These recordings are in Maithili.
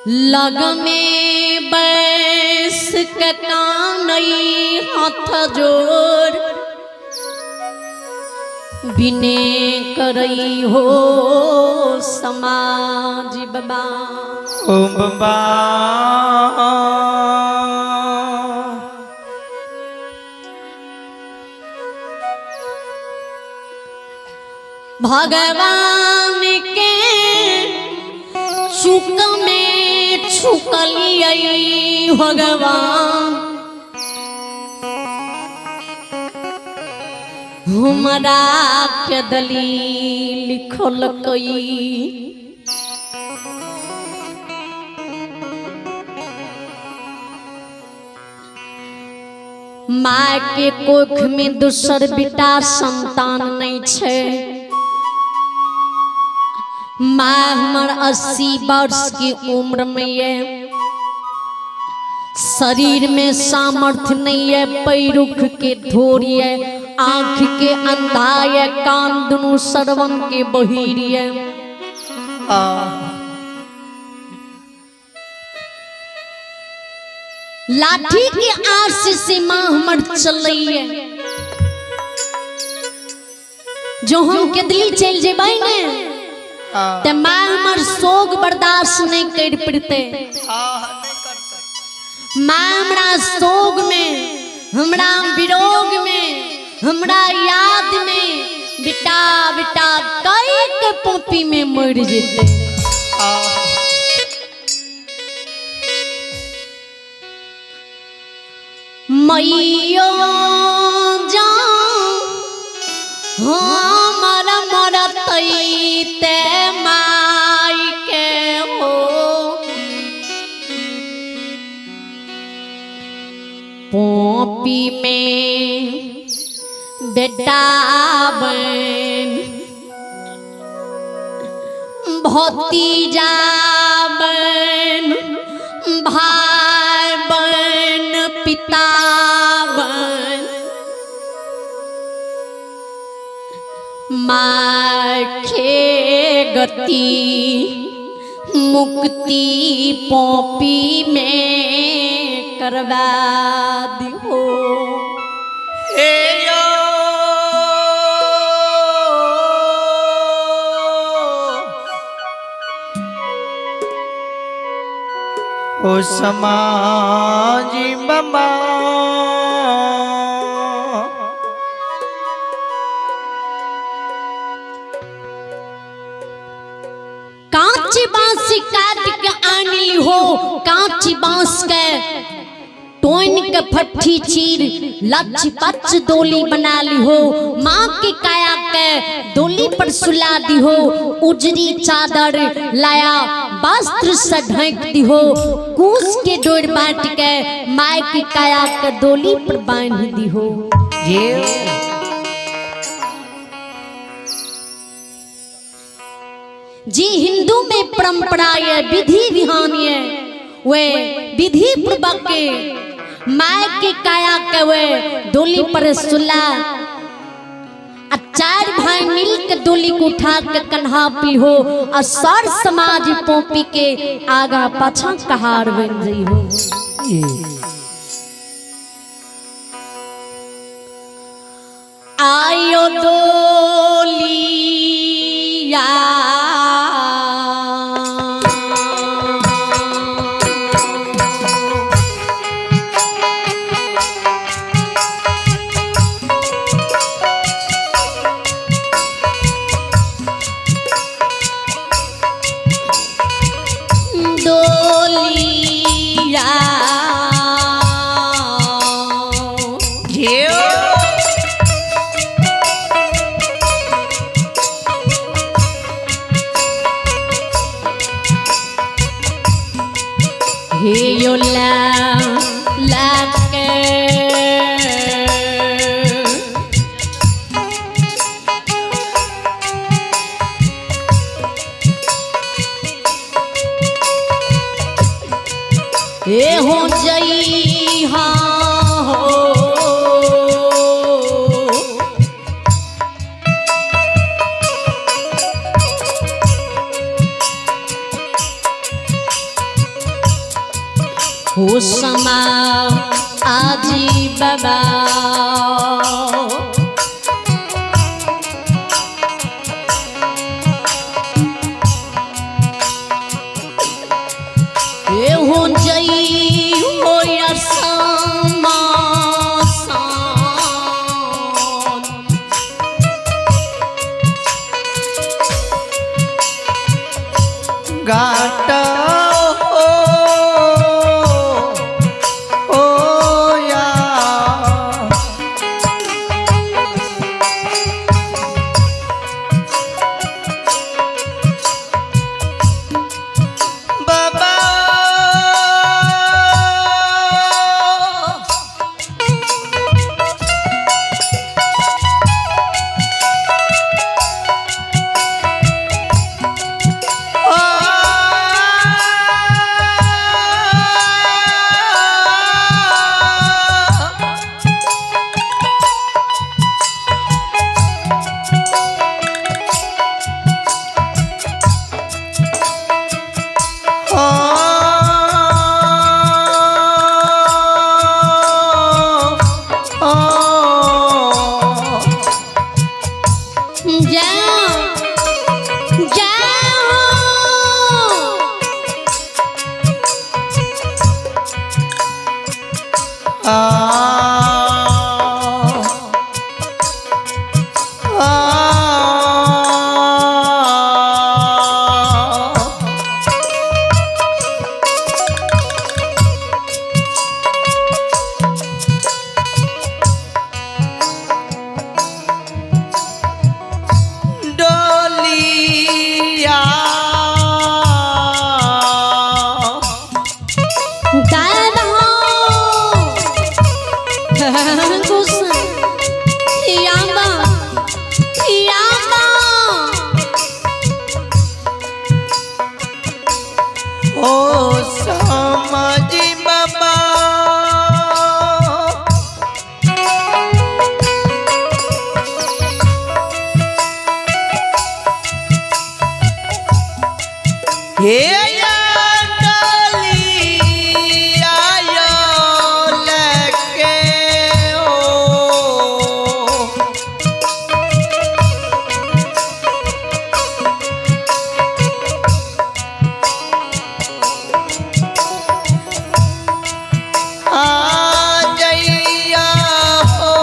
लग में बैस के कानई हाथ जोड़ बिने करई हो समाज बाबा। ओ बाबा भगवान के चुक में छुकलियै भगवान, हमरा के दली लिखलकै। माय के कोख में दोसर बेटा संतान नहीं छै। माँ हमर 80 वर्ष की उम्र में ये, शरीर में सामर्थ्य नहीं है, पैरुख के धोर है, आँख के अंधा है, कान दुनू श्रवण के बहिर है। लाठी के आस से माँ हमर चलैये। जो हम केदली चल जेबै ने ते माँ हमर शोक बर्दाश्त नहीं कर पड़ते। माँ हमरा शोक में, हमरा विरोग में, हमरा याद में बेटा बेटा कई के पोपी में मर जेते। मैयो जाऊं हमर मरतै ते माई के हो पोपी में बेटा बन भतीजा बन भाई बन पिता बन माखे गति मुक्ति पोपी में करवा दिहो। हे यो ओ समाजी बाबा कांची बांस काट के आनी हो, कांची बांस के टोइन के फट्ठी चीर लच पच डोली बना ली हो, माँ की काया के डोली पर सुला दी हो, उजरी चादर लाया वस्त्र से ढक दी हो, कूस के डोर बांट के माँ की काया के डोली पर बांध दी हो। जी हिंदू में परंपरा ये विधि विधान ये वे विधि पूर्वक के माय के काया के वे डोली पर सुला आ चार भाई मिल के डोली को उठा के कन्हा पी हो और सर समाज पोपी के आगा पाछा कहार बन जई हो। आयो डोलिया डोलिया हे यो ला ला के हे हो जई हाँ हो हो समा आजी बाबा। ए हो जई हो या समा घाट हो ओ या बाबा जाओ जाओ। डोलिया दादा गुस्सा यामा यामा। ओ समाजी बाबा हे या डोलिया यो लेके ओ। आ जइया हो।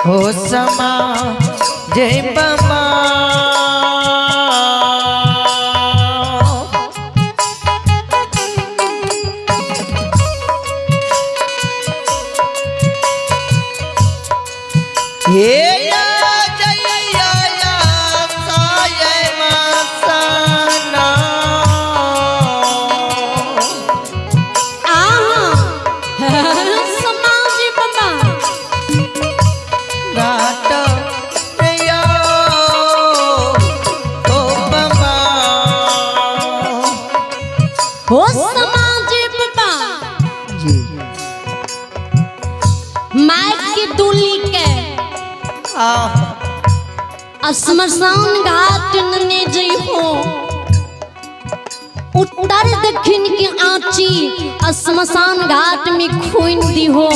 हो समा जय बमा। हे या जइया या साये मसाना। आहा समाज बाबा। घाट या ओ बमा। हो समाज बाबा। जी माइक की दूली के आ श्मशान घाट नने जइहो, उत्तर दक्षिण के आँची श्मशान घाट में खून दिहो।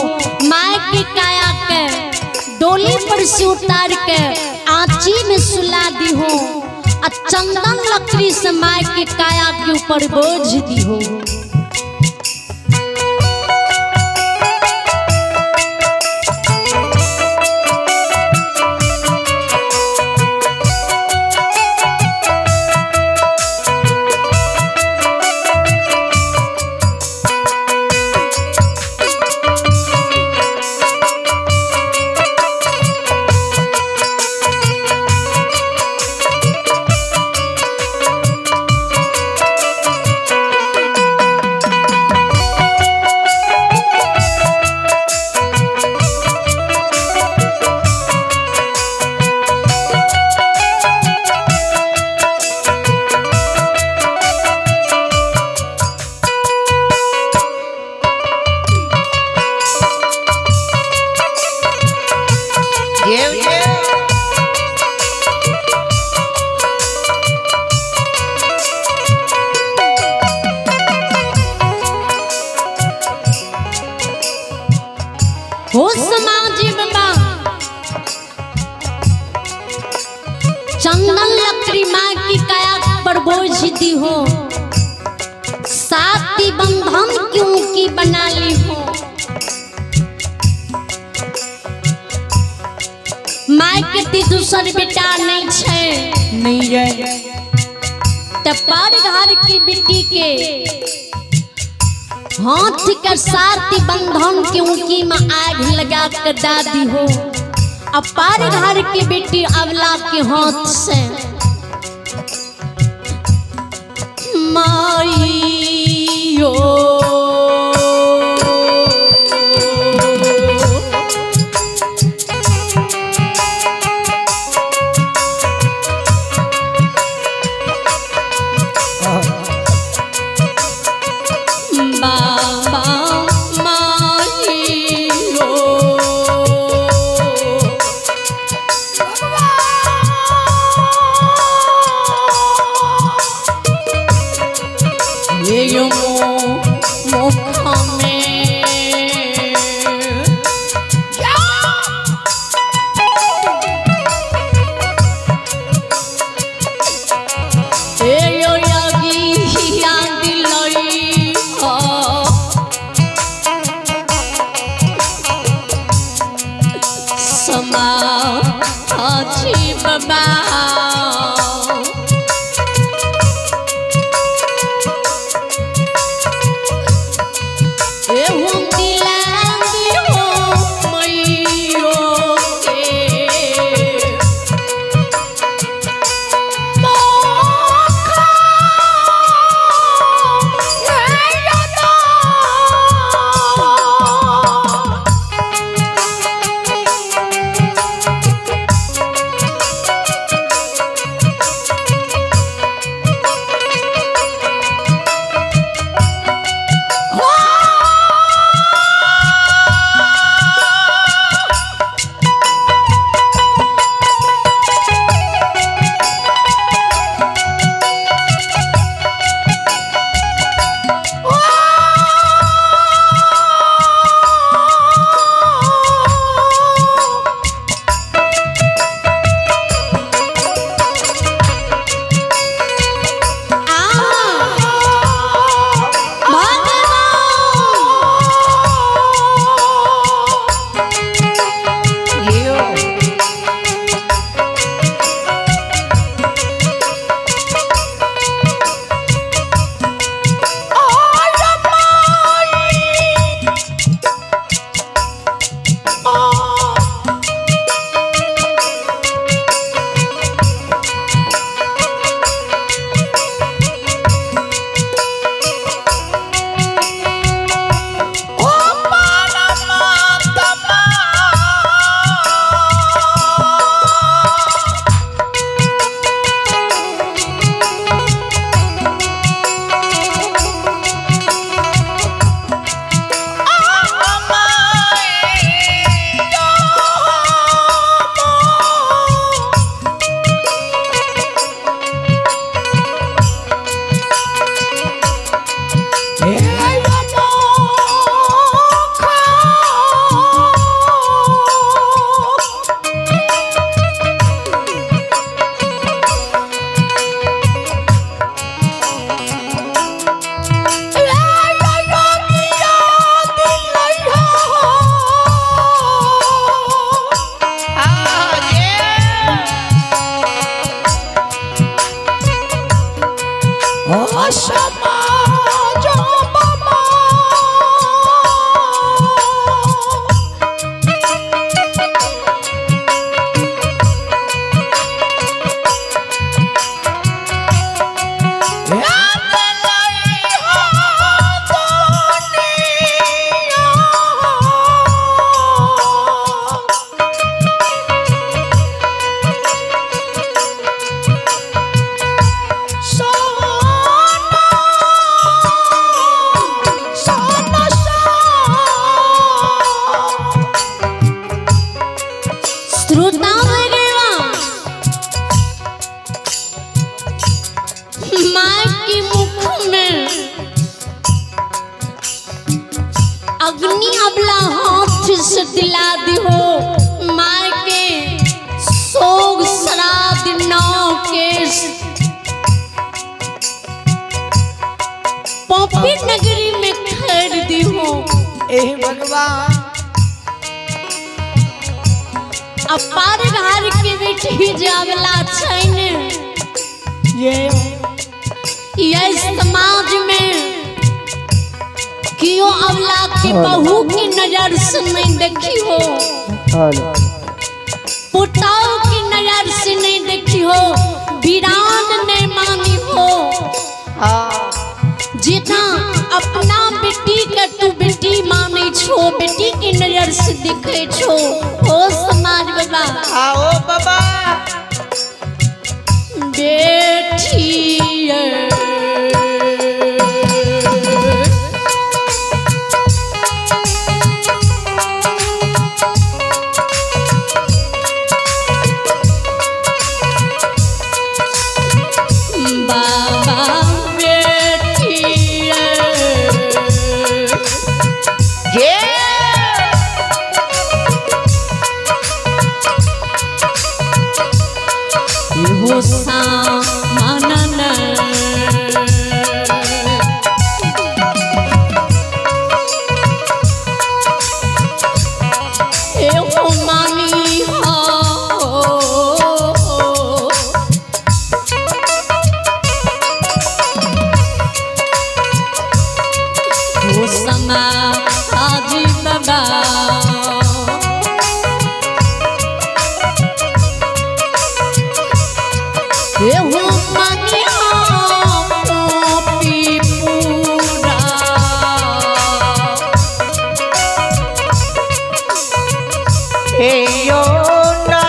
माय के काया के डोली पर से उतार के आँची में सुला दिहो आ चंदन लकड़ी से माय के काया के ऊपर बोझ दिहो। खातिर दूसर बेटा नहीं छै। नहीं जाए। त पर घर की बेटी के हाथ के साथ बंधन के उनकी में आग लगा कर दादी हो। अब पर घर की बेटी अवला के हाथ से माइयो बाबा माइयो ये मुख में ए यो योगी याद लई हो। समा अछि बाबा ए हम दिला दियो मैयो के आ भगवान जियो। श्रोता भगवान माँ के मुख में अग्नि अबला हाथ से दिला दिहो माँ के सोग श्राद्ध नौ केस पॉपी नगरी में खैर दिहो। ए भगवान। आ पार घर के बेटी जे अवला छै ने, ये ये समाज में कियो अवला के बहू की नजर से नहीं देखी हो, हेलो पुताओ की नजर से नहीं देखी हो, वीरान नहीं मानी हो। हाँ जितना अपना बेटी के तू बेटी माने छो, बेटी की नजर से देखे छो, ओ समाज बाबा। आओ बाबा। बेटी बाबा बेटी ये हो सामानन ए हो मानी हो। हो समा हाजी बाबा। ए हो मानी हो पी पूरा। हे यो ना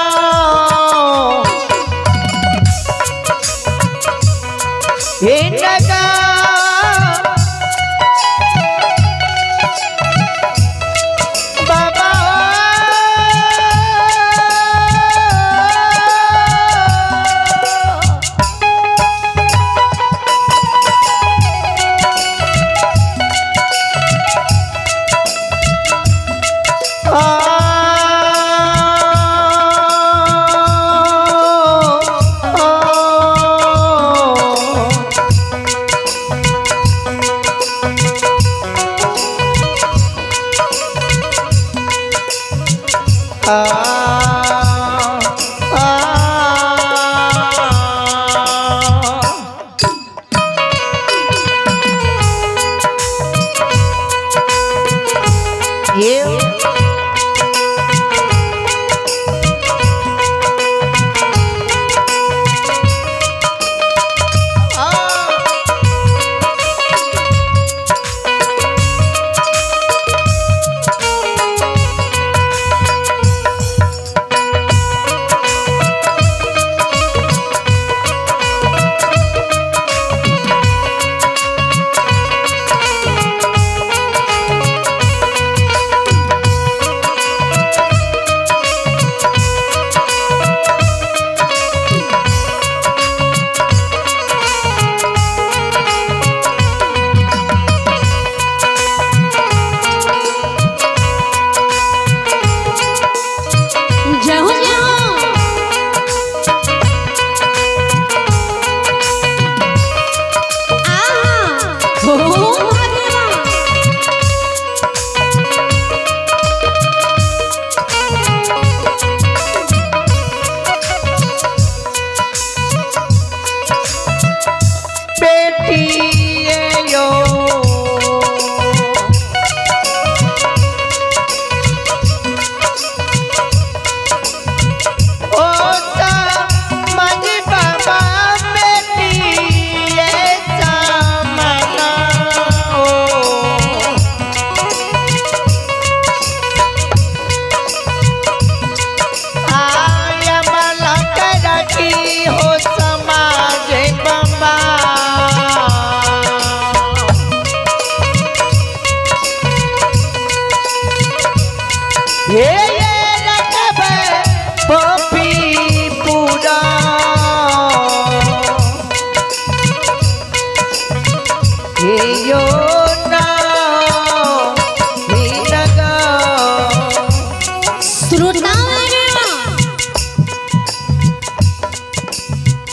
हे नगा बाबा। ये जय हो जय हो। आहा, हो महादेवा। बेटी यो ओ समझ बाबा बेटी ये सामना ओ आया मला करकी हो समाज बाबा। ये रकब पपी पूरा हे यो ना हे नगा। श्रोता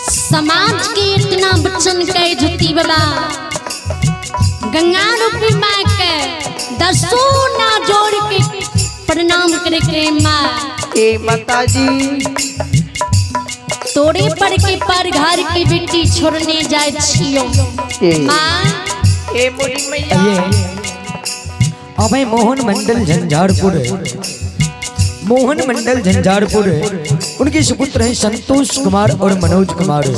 समाज के इतना बच्चन के जुती बाबा गंगा रूपी माँ के दसों ना जोड़ के प्रणाम करे के माँ। हे माता जी। तोरे पर के पर घर की बेटी छोड़ने जाय छियो। हे माँ। हे मोरी मैया। ये अभय मोहन मंडल झंझारपुर, मोहन मंडल झंझारपुर, उनके सुपुत्र हैं संतोष कुमार और मनोज कुमार।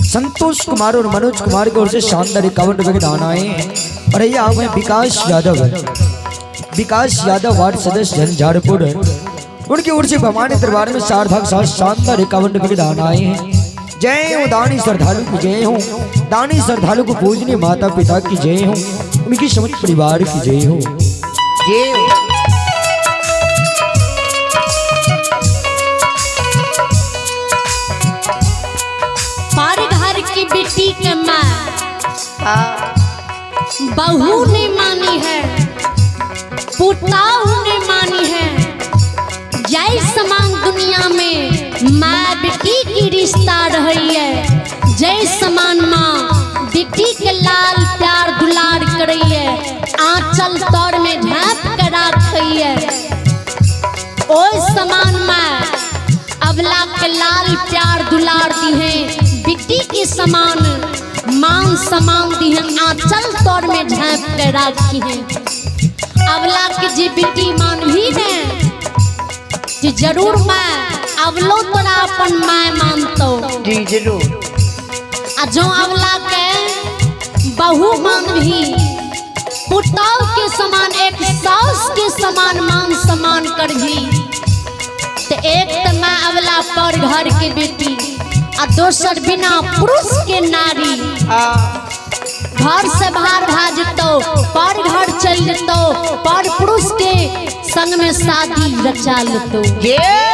संतोष कुमार और मनोज कुमार की ओर से शानदार 51 रुपए के दान आए हैं। और ये आप हैं विकास यादव, विकास यादव वार्ड सदस्य झंझारपुर, उनकी ओर से भवानी दरबार में सार्थक साथ शानदार 51 रुपए के दान आए हैं। जय हो दानी श्रद्धालु की जय हो, दानी श्रद्धालु को पूजने माता पिता की जय हो, उनकी समस्त परिवार की जय हो। जय हो। पर घर की बेटी के माँ हाँ। बहू ने मानी है, पुताहू ने मानी है। जय समान दुनिया में माँ बेटी की रिश्ता रही है, जय समान माँ बेटी के लाल प्यार दुलार करी है, आंचल तर में झाँप के रखी है। ओ समान माँ अबला के लाल प्यार दुलार दी है, बेटी के समान मान समान दी है, आंचल तौर में झाँप के राखी है। अबला के जे बेटी मान भी ने जे जरूर माँ अबलो तोरा अपन माँ मानतो। जी जरूर। आ जो अबला के बहू मान भी पुताव के समान एक सास के समान मान सम्मान कर भी, तो एक तो माँ अबला पर घर के बेटी आ दोसर बिना पुरुष के नारी। हाँ। घर से बाहर भा जतो, पर घर चल जतो, पर पुरुष के संग में शादी रचा लेतो। जय।